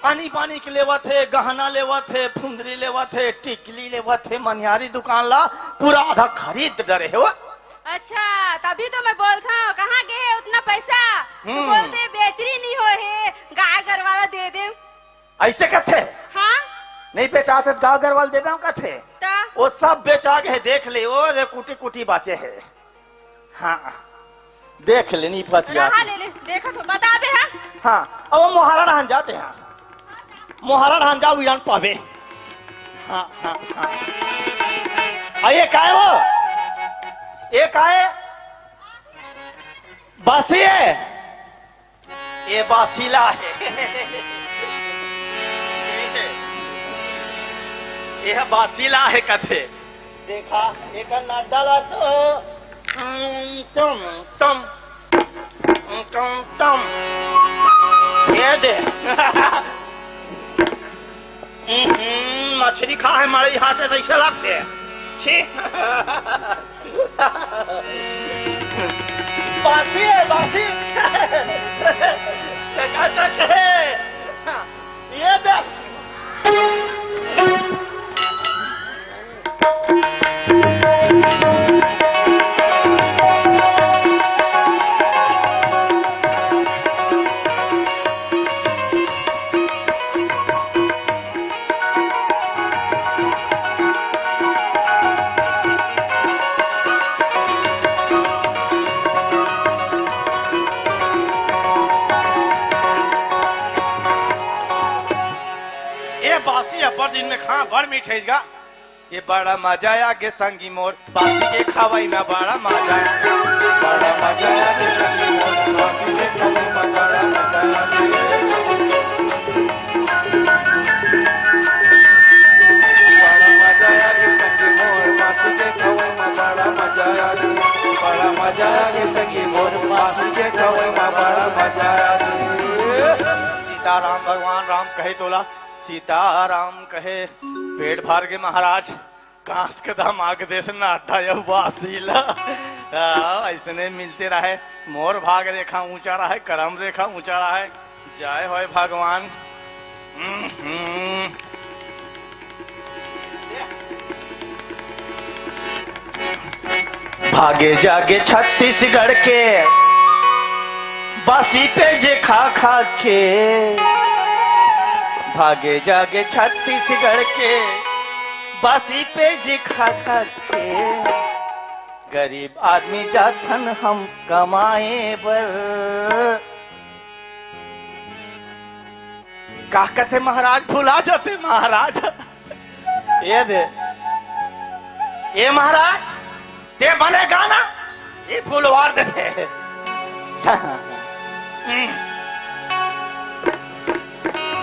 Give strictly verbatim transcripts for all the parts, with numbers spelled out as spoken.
आनी बानी के लेवत हे, गहना लेवत हे, फुंदरी लेवत हे, टिकली लेवत हे, मनिहारी दुकान ला पूरा आधा खरीद डरे हे वो। अच्छा, तभी तो मैं बोलथंव, कहाँ गे हे उतना पैसा? तो हम्म। बोलथे, "बेचरी नहीं होय हे, गाय गरवा ला दे दे।" अइसे कथे? हाँ। नहीं बेचाथे त गाय गरवा ला दे दे कथे। त? वो सब बेचा गे हे, देख ले, वो दे कुटी कुटी बाचे हे। हाँ, देख ले, नहीं पतिया। रहा ले ले, देखत हो, बताबे, हाँ? हाँ, अब वो मोहारा डहन जाते हैं। मोहारा डहन जाओ, इरान पावे। हाँ, हाँ, हाँ। आ, ये काय वो? ये काय? बासी हे? ये बासीला हे। ये बासीला हे कथे। देखा, एकर नड्डा ला तो, हम्म, तुम, तुम, तुम, तुम। ये दे। हम्म, मछरी खा हे, मड़ई हाथे तइसे लगथे। छी। बासी हे, बासी। चकाचक हे। ये दे। ए बासी अब्बड़ दिन में खा, बड़ मीठ हे इसका। ये बड़ा मजा आ गे संगी मोर, बासी के खवई में बड़ा मजा आ गे। बड़ा मजा आ गे संगी मोर, बासी के खवई में बड़ा मजा आ गे। बड़ा मजा आ गे संगी मोर, बासी के खवई में बड़ा मजा आ गे। बड़ा मजा आ गे संगी मोर, बासी के खवई में बड़ा मजा आ गे। सीताराम भगवान राम कहे तोला, सीताराम कहे। पेट भर गे महाराज। कांस के दामाद देस नड्डा अउ बासी ला। हाँ, अइसने मिलते रहे। मोर भाग रेखा ऊंचा रहे, करम रेखा ऊंचा रहे। जय होय भगवान। हम्म, हम्म। भागे जागे छत्तीसगढ़ के बासी पेज खा खा के, भागे जागे छत्तीसगढ़ के बासी पेज खा खा के, गरीब आदमी जाथन हम कमाए बर। का कथे महाराज, भुला जाते महाराज। ये दे, ये महाराज, ते बने गाना, ये फुलवार देते।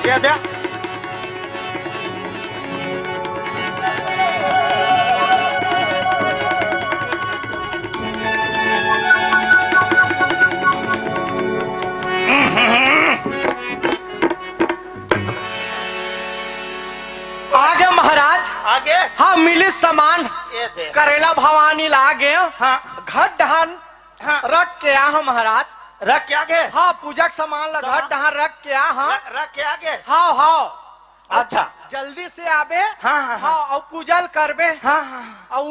ये दे। आगे महाराज। आगे? हाँ, मिलिस सामान। ये दे। करेला भवानी ला गे। हाँ। घर डहन हाँ। रख के आ हँव महाराज। रख के आ गे? हाँ, पूजा के सामान ला घर डहन रख के आ हँव। र-, रख के आ गे? हाँ, हाँ। अच्छा। जल्दी से आबे। हाँ, हाँ, हाँ। हाँ, अउ पूजा ल करबे। हाँ, हाँ। अउ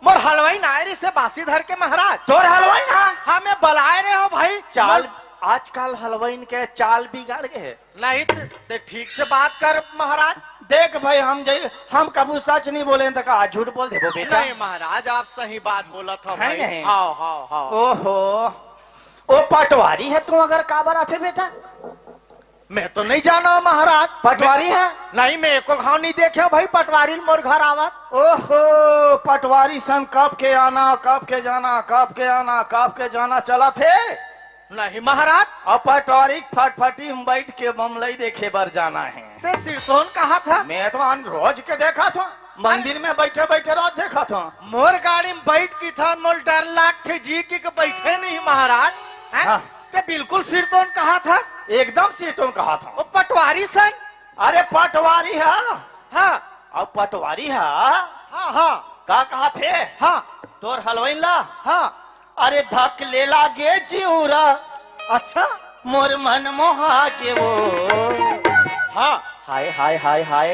मोर हलवाइन आय रहिसे बासी धर के महाराज। तोर हलवाइन हा? हाँ, मैं बलाय रहेंव भाई। चाल, मोर आजकल हलवाइन के चाल बिगड़ गे हे। नहीं त, ते ठीक से बात कर महाराज। देख भाई, हम जइ-, हम कभू सच नहीं बोले त का झूठ बोल देबो बेटा? नहीं महाराज, आप सही बात बोलत हो है भाई। नहीं? हाँ, हाँ, हाँ। ओहो, ओ पटवारी हे तू, अगर काबर आथे बेटा? मैं तो नहीं जानंव महाराज। पटवारी हे? नहीं, मैं एको घांव नहीं देखेंव भाई पटवारी ल मोर घर आवत। ओहो, पटवारी सन कब के आना, कब के जाना, कब के आना, कब के जाना चलत हे। नहीं महाराज। अब पटवारी के फटफटी में बैठ के बमलई देखे बर जाना हे। ते सिरतोन कहत हस? मैं तो अन रोज के देखत हँव, मंदिर में बैठे बैठे रोज देखत हँव। मोर गाड़ी में बैठ के थन, मोर डर लागथे जी के, के बैठे नहीं महाराज। हैं? हाँ। ते बिल्कुल सिरतोन कहत हस। एकदम सिरतोन कहत हँव। ओ पटवारी सन। अरे पटवारी हा। हाँ। अब पटवारी हा। हाँ, हाँ। का कहत हे? हाँ। तोर हलवाइन ला? हाँ। अरे धक ले लागे जिउरा। अच्छा। मोर मन मोहा गे वो। हाँ। हाय, हाय, हाय, हाय।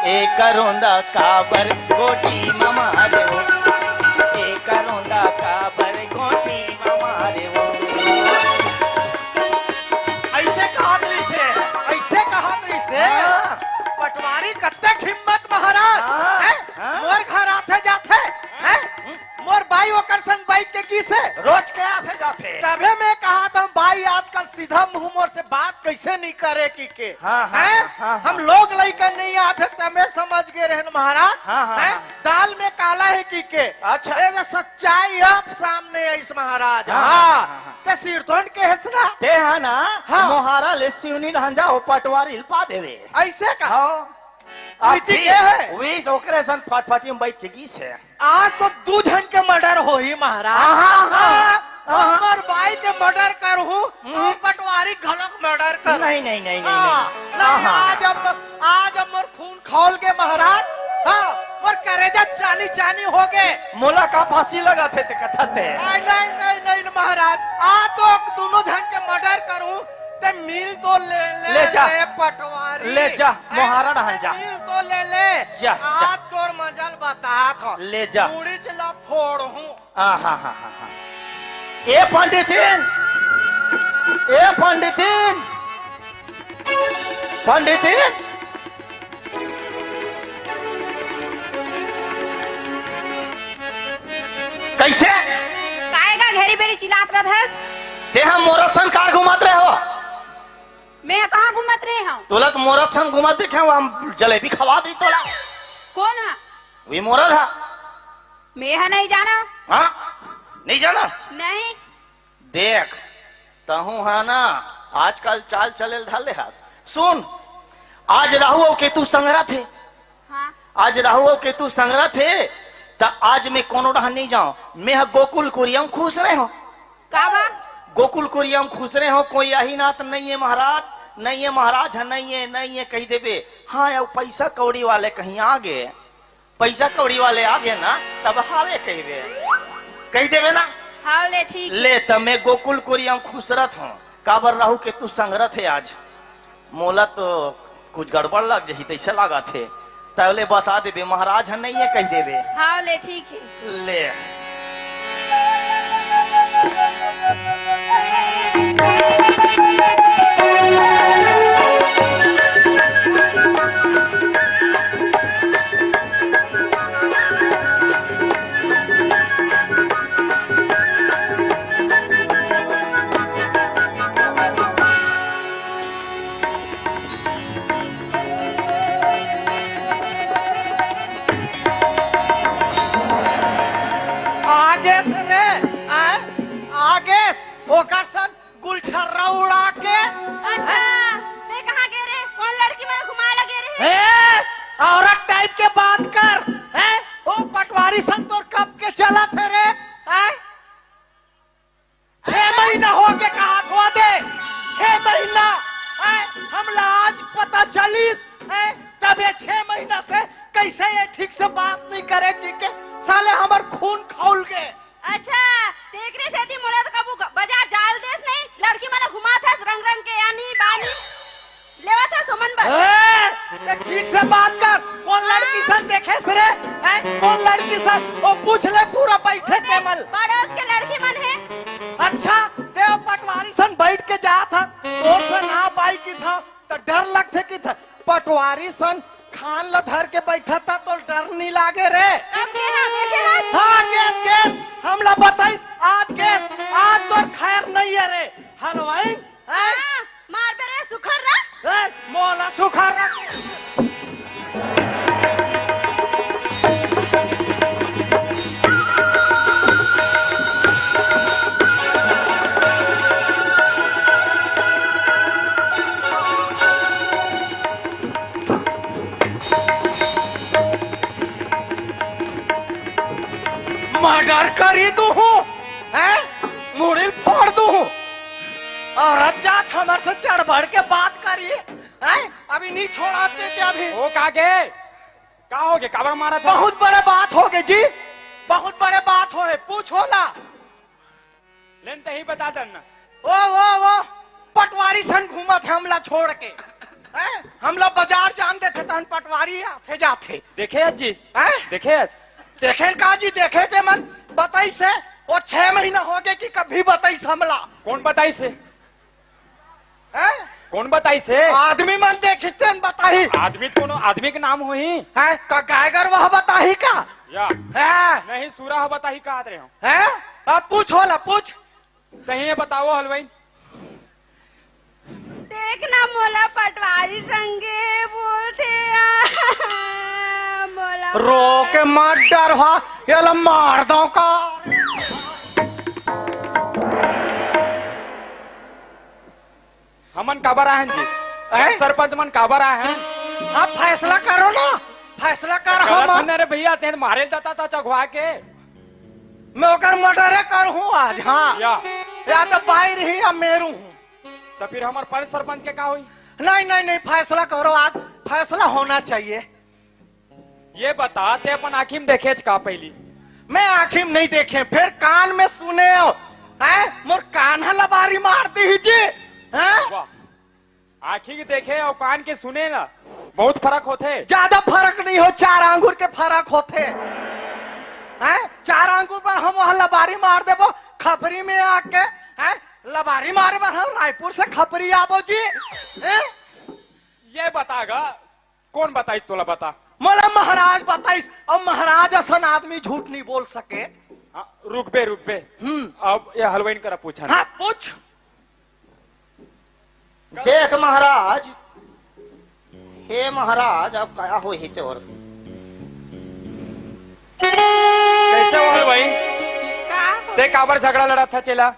ए करोंदा काबर गोटी म मारे हो? ए करोंदा काबर गोटी म मारे हो? ऐसे कहत रहिसे। ऐसे कहत रहिसे। हाँ। पटवारी कतेक हिम्मत महाराज। हाँ, हैं? हाँ। मोर घर आथे जाथे, हैं? हम्म। मोर बाई ओकर संग बैठ के गिसे। रोज के आथे जाथे। तभे मैं कहत हंव बाई आजकल सीधा मुंह मोर से बात कइसे नइ करे कहिके। हाँ, हाँ, हैं? हाँ, हाँ, हम हाँ। लोग लइका नइ आथे तभे समझ गे रहेन महाराज। हाँ, हाँ, हैं? हाँ। दाल में काला हे कहिके। अच्छा। ए जे सच्चाई अब सामने आइस महाराज। हाँ, हाँ, हाँ। हाँ, हाँ, हाँ। ते सिरतोन के हस ना? ते हा ना, हाँ। मोहारा ले सिवनी ढांजा हो पटवारी ल पा देवे। अइसे का? हाँ। अब नीति भी के हे? वीस ओकरे सन फटफटी में बैठ के गिसे। आज तो दू झन के मर्डर होही महाराज। आहा, आहा, हाँ, आहा। हमर बाई के मर्डर करहूँ, हम्म। अउ पटवारी घलोक मर्डर करहूँ। नहीं, नहीं, नहीं, नहीं, हाँ, नहीं। नहीं, आहा। आज अब, आज अब मोर खून खौल गे महाराज। हाँ, मोर करेजा चानी चानी हो गे। मोला का फांसी लगथे ते कथस ते? नहीं, नहीं, नहीं, नहीं महाराज, आज तो दूनों झन के मर्डर करहूँ। ते मिल तो ले ले ले जा। रे पटवारी। ले जा, हैं? मोहारा डहन जा। मिल तो ले ले। जा, जा। आज तोर मजा ल बतात हंव। ले जा। मुड़ीच ल फोड़हूँ। आ, हा, हा, हा, हा। ए पंडितिन, ए पंडितिन, पंडितिन। कइसे? काय गा घेरी बेरी चिल्लात रथस? ते हा मोरत सन कार घुमात रहे हो? मैं कहाँ घुमात रहे हंव? तोला तो मोरत सन घुमात देखे हंव, हम जलेबी खवात रही तोला। कोन हा? वही मोरत हा। मैं हा नहीं जानंव। हाँ? नहीं जानस? नहीं। देख, तहूँ हा ना, आजकल चाल चले ल धर ले हस। सुन, आज राहु अउ केतु संग रथे। हाँ। आज राहु अउ केतु संग रथे, त आज मैं कोनो डहन नइ जांव। मैं ह गोकुल कुरिया म खुसरे हंव। का बा? गोकुल कुरिया म खुसरे हंव, कोई आही ना त नइ हे महाराज, नइ हे महाराज, ह नइ हे, नइ हे कहि देबे। हाँ, अउ पइसा कौड़ी वाले कहीं आगे, पइसा कौड़ी वाले आगे ना, तब हावे कहिबे, कहि देबे ना। हाव ले, ठीक हे। ले, त मैं गोकुल कुरिया म खुसरत हंव, काबर राहु केतु संग रथे आज। मोला तो कुछ गड़बड़ लग जही, तइसे लागत हे। तब ले बता देबे, महाराज ह नइ हे कहि देबे। हाव ले, ठीक हे। ले। आगेस रे, आय, आगेस, ओकर सन गुलछर्रा उड़ा के। अच्छा, ते कहाँ गे रे? कोन लड़की मन घुमाय ला गे रे? ए, औरत type के बात कर, हैं? ओ पटवारी सन तोर कब के चलत हे रे, हैं? छह महीना हो गे कहात हों दे, छह महीना, हैं? हमला आज पता चलिस, हैं? तब ये छह महीना से कइसे ये ठीक से बात नइ करे कहिके साले हमर खून खौल गे। अच्छा, तेकरे सेती मोला तो कभू ग-, बजार जाय ल देस नहीं, लड़की मन ला घुमात हस रंग रंग के आनी बानी, लेवत हस ओमन बर। ए, ते ठीक से बात कर, कोन लड़की सन देखेस रे? हैं? कोन लड़की सन? ओ पूछ ले पूरा बइठे तेमन। पड़ोस के लड़की मन हे। अच्छा, ते ओ पटवारी सन बइठ के जात हस, तोर से ना बाई की था, त डर लगथे कि थ-, पटवारी सन खान ल धर के बइठत त तोला डर नइ लागे रे? कब गे हा, देखे हा? हाँ, गेस, गेस, हमला बताइस, आज गेस, आज तोर खैर नइ हे रे, हलवाइन, हैं? हाँ, मारबे रे, सुखर रह। ए, मोला सुखर रह। Murder करी दूहूं, हैं? मुड़ी फोड़ दूहूं। औरत जात हमर से चढ़ बढ़ के बात करी, हैं? अभी नहीं छोड़ाते क्या अभी? ओ कागे? का होगे? काबर मारत हे? बहुत बड़े बात होगे जी, बहुत बड़े बात होगे, पूछो ला। लेन तहीं बता दन ना। ओ, ओ, ओ, पटवारी सन घूमत हे हमला छोड़ के। हैं? हमला बजार जान देथे, तहन पटवारी आथे जाथे। देखे आज जी? हैं? देखे आज? देखे का जी, देखे ते मन बताइस हे, वो छह महीना हो गए कि कभी बताइस हमला। कौन बताइस हे? हैं? कौन बताइस हे? आदमी मन देखिस तेन बताही। आदमी तो कोनो आदमी के नाम होही। हैं? का गाय गरवा बताही का? या। हैं? नहीं, सुरा ह बताही कहत रहे हो। हैं? अब पूछ होला, पूछ। तहीं ये बताओ हलवाई। देख ना मोला पटवारी संगे बोलथे आ, मोला रो के मत डरहा, एला मार दो का। हमन काबर आए हन जी? हैं? सरपंच मन काबर आए हन? आप फैसला करो ना, फैसला कर। गलत हम है ना रे भैया, तें मारे ल देता था चघवा के। मैं ओकर मर्डरे करहूँ आज, हाँ। या। या तो बाहर ही या मेरू हूँ। तो फिर हमार पंच सरपंच के का होई? नहीं, नहीं, नहीं, फैसला करो आज, फैसला होना चाहिए। ये बता, ते अपन आँखी में देखेच का पहली? मैं आँखी में नहीं देखे, फिर कान में सुने हो, हैं? मोर कान ह लबारी मार दी जी, हैं? वाह, आँखी के देखे और कान के सुने ना, बहुत फर्क होथे। ज्यादा फर्क नहीं हो, चार आंगुर के फर्क होथे। हैं? चार आंगुर पर हम वहाँ लबारी मार देबो, खपरी में आके, हैं? लबारी मारे बर हम रायपुर से खपरी आबो जी, हैं? ये बता गा, कौन बताइस तोला, बता। मोला महाराज बताइस, और महाराज असन आदमी झूठ नहीं बोल सके। हाँ, रुकबे, रुकबे। हम्म। अब ये हलवाइन करा पूछन। हाँ, पूछ। देख महाराज, हे महाराज, अब का होही ते और कैसे हो हलवाइन? का हो? ते काबर झगड़ा लड़त था चेला?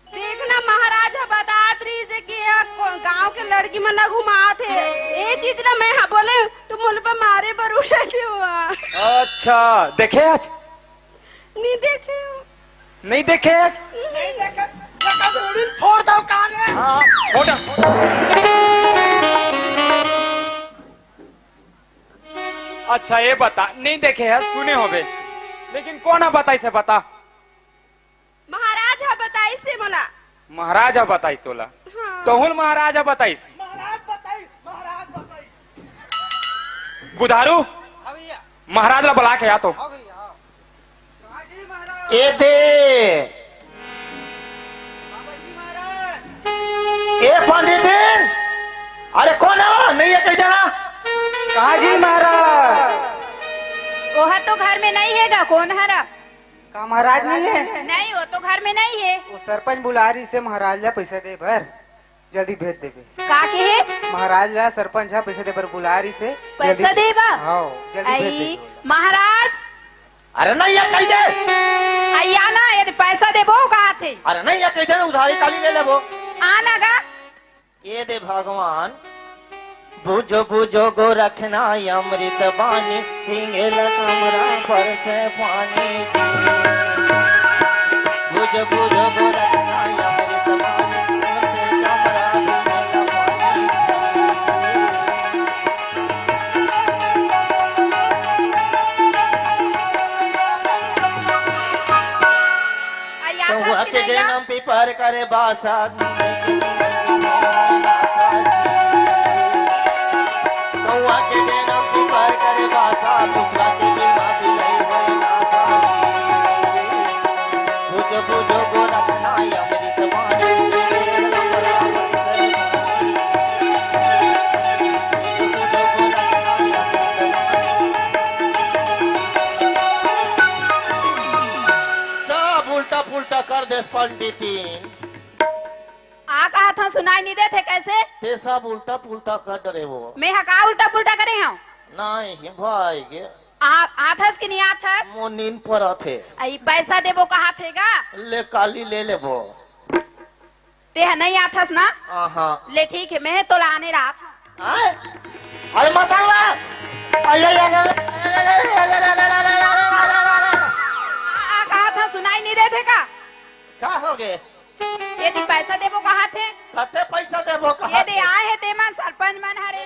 देख ना, महाराज ह बतात रहिस हे कि ये को-, गांव के लड़की मन ला घुमात हे। ए चीज ला मैं हा बोले, तुम मोला पे मारे बर उठे थे हुआ। अच्छा, देखे आज? नहीं देखे हो। नहीं देखे आज? नहीं देखे। फोड़ दो कान में। हाँ, फोड़। अच्छा, ये बता, नहीं देखे है, सुने होबे, लेकिन कौन है बताइस हे, बता। महाराज ह बताइस हे मोला। महाराज ह बताइस तोला? हाँ। तहुल महाराज ह बताइस? महाराज बताइस, महाराज बताइस। बुधारू, हाँ भैया। महाराज ला बुला के आ तो। हाँ भैया, हाँ। ए दे। बाबा जी महाराज। ए पंडित दीन, अरे कौन है वो? नहीं है कही देना। का जी महाराज? ओह तो घर में नहीं है गा, कौन हरा? का महाराज नहीं है? नहीं, वो तो घर में नहीं है। वो सरपंच बुला रहिस हे महाराज ला पैसा दे बर, जल्दी भेज देबे। का कहे? महाराज ला सरपंच हा पैसा दे बर बुला रहिस हे, पैसा जल्दी दे बर? हाँ, जल्दी भेज आई, देबे। महाराज। अरे नहीं, ये कही दे। अइया ना, ये पैसा देबो कहा थे। अरे नहीं, ये कही दे ना, उधारी काली ले लेबो। आना गा। ए दे भगवान, बुझो बुझो गोरखनाथ अमृत बानी, भींगेला कमरा पर से पानी। बुझो बुझो गोरखनाथ अमृत बानी, पर से कमरा भींगेला पानी। अइया कौआ के फंस गया। डेना पीपर करे बासा। कौआ के डेना पीपर करे बासा, दूसरा के बिना भी नहीं होए नासा। बुझ बुझ गोरखनाथ अमृत बानी। सब उल्टा पुल्टा कर देस पंडितिन। आ कहा था, सुनाई नहीं देत हे कैसे? ते सब उल्टा पुल्टा कर डरे वो। मैं हा का उल्टा पुल्टा करे हूँ? नहीं भाई के। आ, आथस कि नहीं आथस? मो नींद पर आथे। आई पैसा देबो कहा थे गा? ले काली ले लेबो। ते ह नहीं आथस ना? आहा। ले ठीक है, मैं तो लाने रहा था। आय? अरे मत आवा। अरे, अरे, अरे, अरे, अरे, अरे, अरे, अरे, अरे, अरे, अरे, अरे। आ, आ, कहा था, सुनाई नहीं देत हे का? का हो गे? ये दी पैसा देबो कहा थे? कते पैसा देबो कहा ये दे थे? आए हे ते मन सरपंच मन हरे।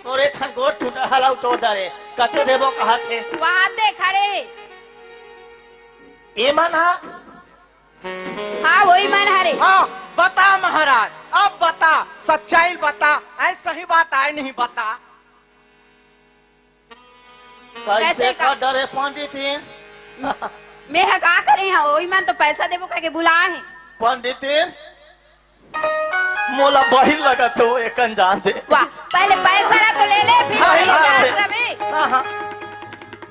तोरे ठन गोट टूटा हलाऊ तोड़ डारे। कते देबो कहा थे? वहाँ ते खड़े हे। ए मन हा? हाँ, वही मन हरे। हाँ, बता महाराज, अब बता, सच्चाई बता, ऐ सही बात आय नहीं बता। कैसे कैसे का का? डरे पंडितिन? मैं ह का करे हंव, ओही मन तो पैसा देबो कहिके बुलाए हे। पंडितिन, मोला बहिर लगत हे, एकन जान दे। वाह, पहले पैसा ला तो ले ले, फिर हाँ, वही हाँ, जान हाँ। रवि। हाँ, हाँ।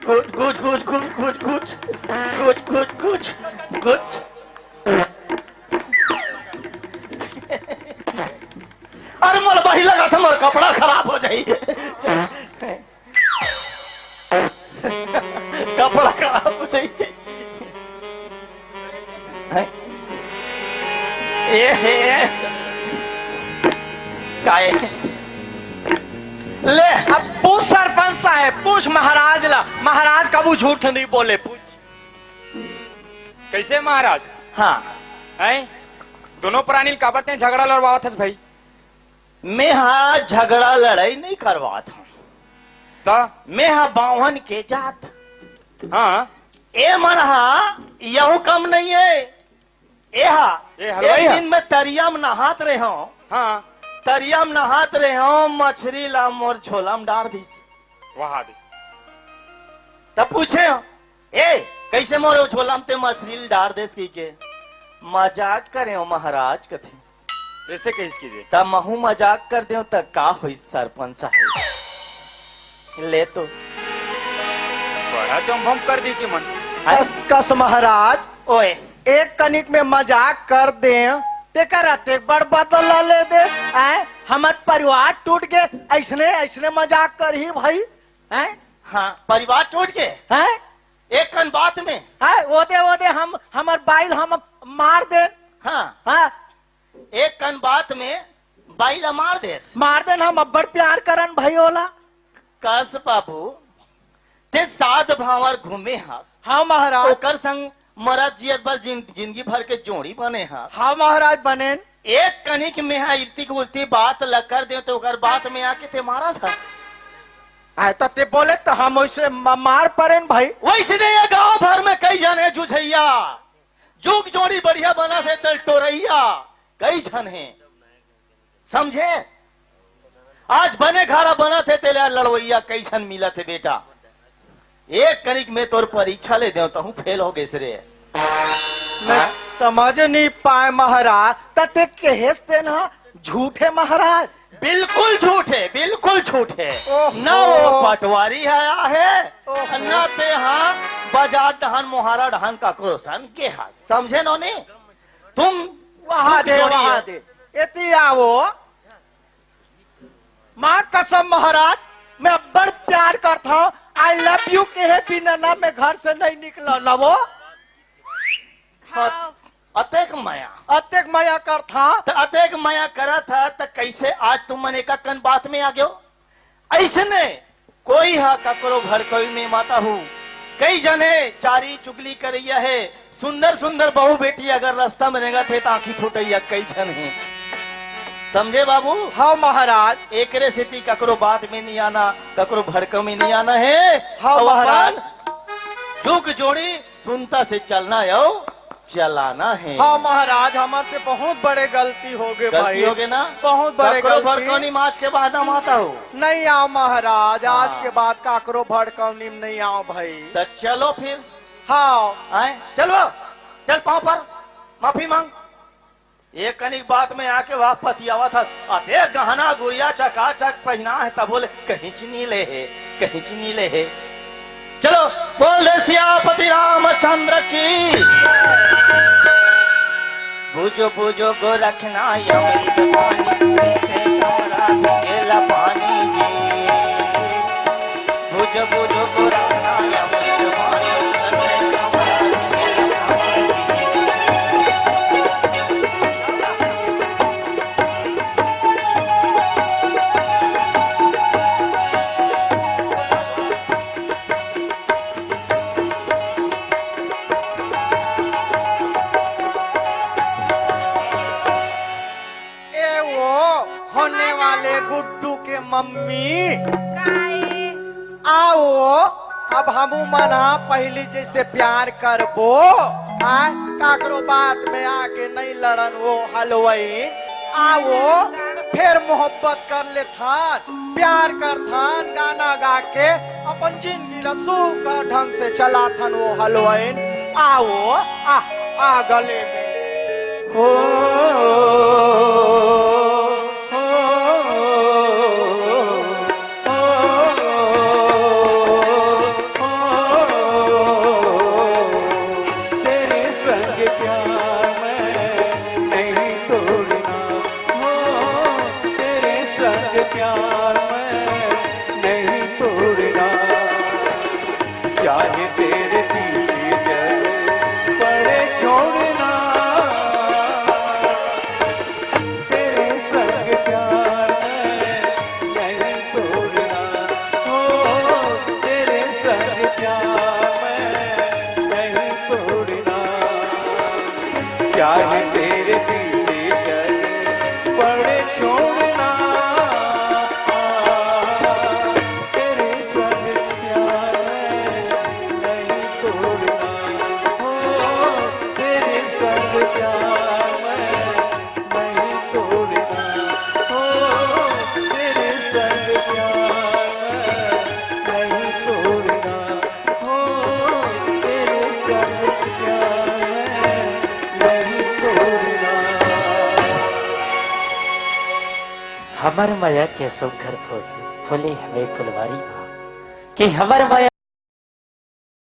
गुड, गुड, गुड। अरे मोला बहिर लगत हे, मोर कपड़ा खराब हो जाही। कपड़ा खराब हो जाही। हैं? ए हे। काय? ले, अब पूछ सरपंच साहेब, पूछ महाराज ला। महाराज कभू झूठ नहीं बोले, पूछ। कैसे महाराज? हाँ। हैं? दोनों प्राणी ल काबर ते झगड़ा लड़वावत हस भाई? मैं हा झगड़ा लड़ाई नहीं करवात हंव। त? मैं हा बावन के जात। हाँ। ए मन हा यहू कम नहीं हे। ए हा, ए हलवाई एक हा। दिन मैं तरिया म नहात रहे हंव। हाँ। तरिया म नहात रहे हंव, मछरी ला मोर झोला म डार दिस। वाह दे। तब पूछे हंव, "ए, कैसे मोर झोला म ते मछरी ल डार देस?" कहिके। "मजाक करे हंव महाराज," कथे। ऐसे कहिस कीजे। त महू मजाक कर देंव त का होइस सरपंच साहेब? ले तो। बड़ा चंभम कर दीजिए मन। कस, कस महाराज। ओए। एक कनिक में मजाक कर देंव, तेकर अतेक बड़ बदला ले दे। आय, हमर परिवार टूट गे, ऐसने, ऐसने मजाक करही भाई। हैं? हाँ, परिवार टूट गे। हैं? एक कन बात में। हैं? ओदे, ओदे हम, हमर बाइल हम मार देन। हाँ। हाँ। एक कन बात में बाई ला मार देस। मार देन, हम अब्बड़ प्यार करन भाई ओला। कस बाबू, ते साध भांवर घूमे हस। हाँ महाराज। ओकर संग मरत जियत बर जिन-, जिंदगी भर के जोड़ी बने हस। हाँ महाराज बनेन। एक कनिक में हा इल्ती उल्ती बात ल कर देंव तो ओकर बात में आके ते मारत हस। आय त ते बोले त हम वैसे म-, मार परेन भाई। वैसने ये गांव भर में कई झन हे जुझइया। जुग जोड़ी बढ़िया बनत हे त टोरइया कई झन हे, समझे? आज बने घरा बनत हे तेला लड़वइया कई झन मिलत हे बेटा। एक कनिक में तोर परीक्षा ले देंव तहूं फेल हो गेस रे। मैं हाँ? समझ नहीं पाए महाराज, त ते कहेस तेन ह झूठ हे महाराज। बिल्कुल झूठ हे, बिल्कुल झूठ हे। ओहो। ना वो पटवारी ह आय हे, ओहो। ना ते हा बाजार डहन, मोहारा डहन ककरो संग गे हस। समझे नोनी? तुम वहां झुक दे, जोड़ियो। वहां दे। एती आवो। मां कसम महाराज, मैं अब्बड़ प्यार करत हंव। I love you कहे बिना ना मैं घर से नहीं निकलंव ना वो। हाँ। अतेक मया। अतेक मया करत हंव। त अतेक मया करत हस, त कैसे आज तुमन एक कन बात में आ गेव? अइसने कोई ह ककरो भड़कऊ में मत आहू। कई झन हे चारी चुगली करइया हे, सुंदर सुंदर बहू बेटी अगर रस्ता में रेंगत हे त आंखी फुटइया कई झन हे। समझे बाबू? हाँ महाराज। एकरे सेती ककरो बात में नहीं आना, ककरो भड़कऊ में नहीं आना हे। हाँ अउ महाराज। अपन जुग जोड़ी सुनता से चलना हे अउ चलाना हे। हाँ महाराज, हमर से बहुत बड़े गलती हो गे गलती भाई। हो गे ना? बहुत बड़े ककरो गलती। भड़कऊ में आज के बाद हम आता हूँ। नहीं आंव महाराज, आज हाँ। के बाद ककरो भड़कऊ में नहीं आंव भाई। त चलो फिर। हाँ। आय, चलो, चल पांव पर, माफी मांग। एक कनिक बात में आके वाह पतियावत हस। अबे गहना गुड़िया चकाचक पहिना हे, तभो ले कहींच नी ले हे, कहींच नी ले हे। चलो, बोल दे सियापति रामचंद्र की। बुझो, बुझो गोरखनाथ अमृत पानी, से कमरा झुकेला पानी जी। बुझो, बुझो गोरखनाथ अमृत पानी, से कमरा झुकेला पानी जी। ए वो होने वाले गुड्डू के मम्मी। काहे? आओ, अब हमू मन हा पहिली जैसे प्यार करबो। आ, काकरो बात में आके नहीं लड़न वो हलवाई। आवो, फेर मोहब्बत कर लेथन, प्यार करथन, गाना गा के अपन जिंदगी ला सुख ढंग से चलाथन। वो हलवाइन, आवो, आ, आ गले में। हो, हो, हो, तेरे संग प्यार मैं नहीं तोड़ना, हो, तेरे संग प्यार मैं नहीं तोड़ना। चाहे तेरे पीछे चल पड़े छोड़ना, तेरे संग प्यार मैं नहीं तोड़ना, हो, तेरे संग प्यार मैं नहीं तोड़ना। चाहे तेरे पीछे चल पड़े छोड़ना, तेरे संग प्यार मैं नहीं तोड़ना, हो, तेरे संग प्यार मैं नहीं तोड़ना, हो, तेरे संग प्यार मैं नहीं तोड़ना, हो, तेरे संग प्यार मैं नहीं तोड़ना। हमर मया के सुघर फूल फूले हवे फुलवारी मा, कि हमर मया